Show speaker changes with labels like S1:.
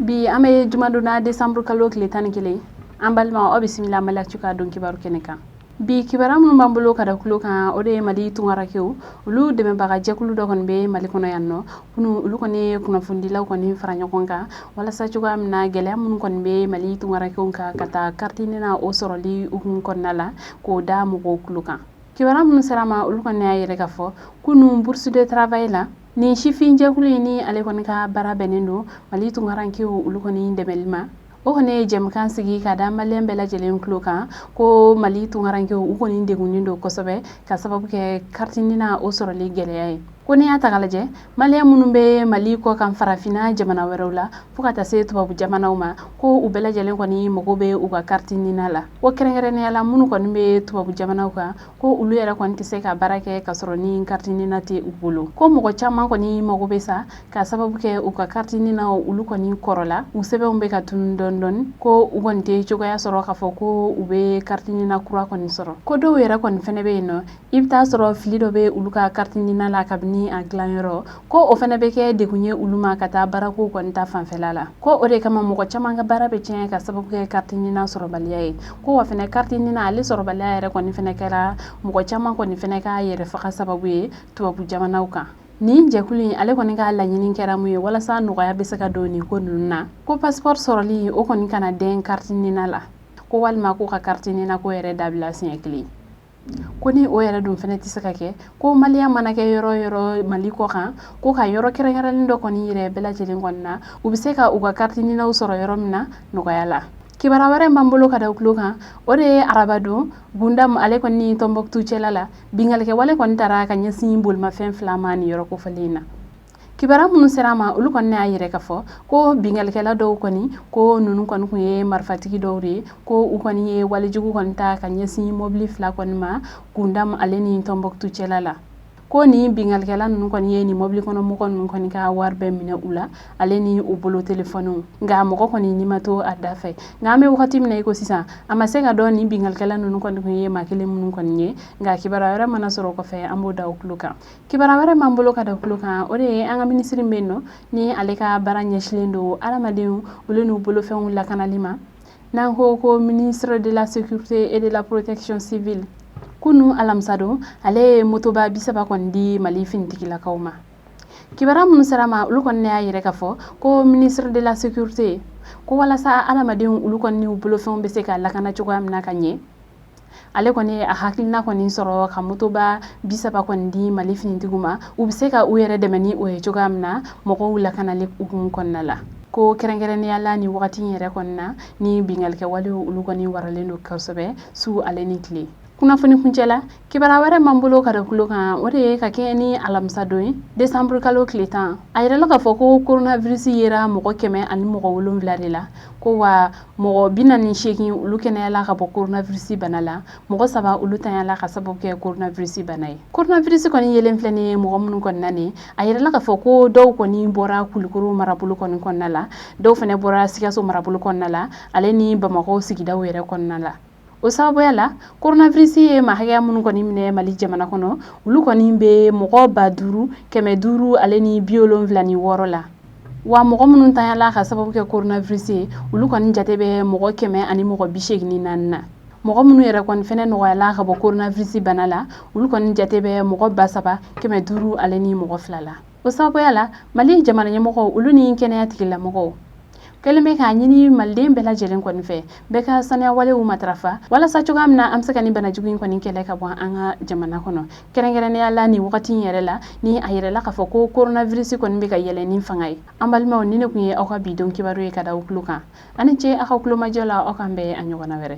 S1: Bi an bɛ jumadon na, desanburu kalo tile 11. An balima, aw bisimila Mali Actu ka don kibaru kɛnɛ kan. Bi kibaruya minnu b'an bolo ka da tulo kan, o de ye Mali tunkarankew olu dɛmɛbaga jɛkulu dɔ kɔni bɛ Mali kɔnɔ yan nɔ. Kunu, olu kɔni ye kunnafonidilaw kɔni fara ɲɔgɔn kan walasa cogoya min na gɛlɛya minnu kɔni bɛ Mali tunkarankew kan ka taa carte NINA o sɔrɔli hukumu kɔnɔna la, k'o da mɔgɔw tulo kan. Kibaruya minnu sera ma, olu kɔni y'a yɛrɛ k'a fɔ kunu bourse de travail la, nin sifin jɛkulu in ni ale kɔni ka baara bɛnnen don Mali tunkarankew olu kɔni dɛmɛli ma, o kɔni ye jɛmukan sigi ka da maliyɛn bɛɛ lajɛlen tulo kan ko Mali tunkarankew u kɔni degunnen don kosɛbɛ ka sababu kɛ carte NINA o sɔrɔli gɛlɛya ye. Ko n'i y'a ta k'a lajɛ, maliyɛn minnu bɛ Mali kɔ kan, farafinna jamana wɛrɛw la, fo ka taa se tubabu jamanaw ma, ko u bɛɛ lajɛlen kɔni mago bɛ u ka carte NINA la. Ko kɛrɛnkɛrɛnnenya la, minnu kɔni bɛ tubabu jamanaw kan, ko olu yɛrɛ kɔni tɛ se ka baara kɛ ka sɔrɔ ni carte NINA tɛ u bolo. Ko mɔgɔ caman kɔni mago bɛ sa ka sababu kɛ u ka carte NINA olu kɔni kɔrɔla, u sɛbɛnw bɛ ka tunu dɔɔni dɔɔni, ko u kɔni tɛ cogoya sɔrɔ k'a fɔ ko u bɛ carte NINA kura kɔni sɔrɔ. Ko dɔw yɛrɛ kɔni fɛnɛ bɛ yen nɔ, i bɛ taa sɔrɔ fili dɔ bɛ olu ka carte NINA la kabini a dilanyɔrɔ, ko o fɛnɛ bɛ kɛ degun ye olu ma ka taa baarako kɔni ta fanfɛla la. Ko o de kama mɔgɔ caman ka baara bɛ tiɲɛ ka sababu kɛ carte NINA sɔrɔbaliya ye. Ko wa fɛnɛ, carte NINA ale sɔrɔbaliya yɛrɛ kɔni fɛnɛ kɛra mɔgɔ caman kɔni fɛnɛ ka yɛrɛ faga sababu ye tubabu jamanaw kan. Nin jɛkulu in ale kɔni ka laɲini kɛra mun ye walasa nɔgɔya bɛ se ka don nin ko ninnu na? Ko passeport sɔrɔli o kɔni kana dɛn carte NINA la, ko walima ko ka carte NINA ko yɛrɛ dabila siɲɛ kelen. Ko ni o yɛrɛ dun fɛnɛ tɛ se ka kɛ, ko maliyɛn mana kɛ yɔrɔ yɔrɔ Mali kɔ kan, ko ka yɔrɔ kɛrɛnkɛrɛnlen dɔ kɔni yɛrɛ bɛɛ lajɛlen kɔni na, u bɛ se ka u ka carte NINAw sɔrɔ yɔrɔ min na nɔgɔya la. Kibaruya wɛrɛ b'an bolo ka da tulo kan, o de ye arabadon, Gundam ale kɔni ni Tɔnbɔkutu cɛla la, binkannikɛwale kɔni taara ka ɲɛsin bolimafɛn fila ma nin yɔrɔ kofɔlen in na. Kibaruya minnu sera a ma, olu kɔni y'a yɛrɛ k'a fɔ ko binkannikɛla dɔw kɔni, ko ninnu kɔni tun ye marifatigi dɔw de ye, ko u kɔni ye walejugu kɔni ta ka ɲɛsin mɔbili fila kɔni ma Gundam ale ni Tɔnbɔkutu cɛla la. Ko nin binkannikɛla ninnu kɔni ye nin mɔbili kɔnɔ mɔgɔ ninnu kɔni ka wari bɛɛ minɛ u la, ale ni u bolo telefɔniw, nka mɔgɔ kɔni ni ma to a da fɛ. Nka an bɛ wagati min na i ko sisan, a ma se ka dɔn nin binkannikɛla ninnu kɔni tun ye maa kelen minnu kɔni ye. Nka kibaruya wɛrɛ mana sɔrɔ o kɔfɛ, an b'o da o tulo kan. Kibaruya wɛrɛ b'an bolo ka da tulo kan, o de ye an ka minisiri bɛ yen nɔ ni ale ka baara ɲɛsinnen don adamadenw olu n'u bolofɛnw lakanali ma, n'an ko ko ministre de la Sécurité et de la Protection civile. Kunu alamisadon, ale ye motoba 30 kɔni di Mali finitigilakaw ma. Kibaruya minnu sera ma, olu kɔni y'a yɛrɛ k'a fɔ ko ministre de la Sécurité ko walasa adamadenw olu kɔni n'u bolofɛnw bɛ se ka lakana cogoya min na ka ɲɛ, ale kɔni a hakilina kɔni sɔrɔ ka motoba 30 kɔni di Mali finitigiw ma, u bɛ se ka u yɛrɛ dɛmɛ ni o ye cogoya min na mɔgɔw lakanali hukumu kɔnɔna la. Ko kɛrɛnkɛrɛnnenya la, ni wagati in yɛrɛ kɔni na ni binkannikɛwalew olu kɔni waralen don kosɛbɛ su ale ni tile. Kunnafoni kuncɛ la, kibaruya wɛrɛ b'an bolo ka da tulo kan, o de ye ka kɛɲɛ ni alamisa don ye, desanburu kalo tile 10, a yirala k'a fɔ ko coronavirus yera mɔgɔ 170 de la. Ko wa mɔgɔ 48 olu kɛnɛyala ka bɔ coronavirus bana la, mɔgɔ saba olu tanyala ka sababu kɛ coronavirus bana ye. Coronavirus kɔni yelen filɛ nin ye mɔgɔ minnu kɔni na nin, a yirala k'a fɔ ko dɔw kɔni bɔra Kulukoro marabolo kɔni kɔnɔna la, dɔw fana bɔra Sikaso marabolo kɔnɔna la, ale ni Bamakɔ sigidaw yɛrɛ kɔnɔna la. O sababuya la, coronavirus ye maa hakɛya minnu kɔni minɛ Mali jamana kɔnɔ, olu kɔni bɛ mɔgɔ 5576 la. Wa mɔgɔ minnu tanyala ka sababu kɛ coronavirus ye, olu kɔni jate bɛ mɔgɔ 184 na. Mɔgɔ minnu yɛrɛ kɔni fɛnɛ nɔgɔyala ka bɔ coronavirus bana la, olu kɔni jate bɛ mɔgɔ 3502 la. O sababuya la, Mali jamana ɲɛmɔgɔw olu ni kɛnɛya tigilamɔgɔw kɛlen bɛ k'a ɲini maliden bɛɛ lajɛlen kɔni fɛ, bɛɛ ka saniya walew matarafa walasa cogoya min na an bɛ se ka nin banajugu in kɔni kɛlɛ ka bɔ an ka jamana kɔnɔ, kɛrɛnkɛrɛnnenya la nin wagati in yɛrɛ la ni a yɛrɛla k'a fɔ ko coronavirus kɔni bɛ ka yɛlɛ ni fanga ye. An balimaw, ni ne tun ye aw ka bi don kibaru ye ka da aw tulo kan. Ani ce aw ka tulomajɔ la, aw k'an bɛn a ɲɔgɔnna wɛrɛ.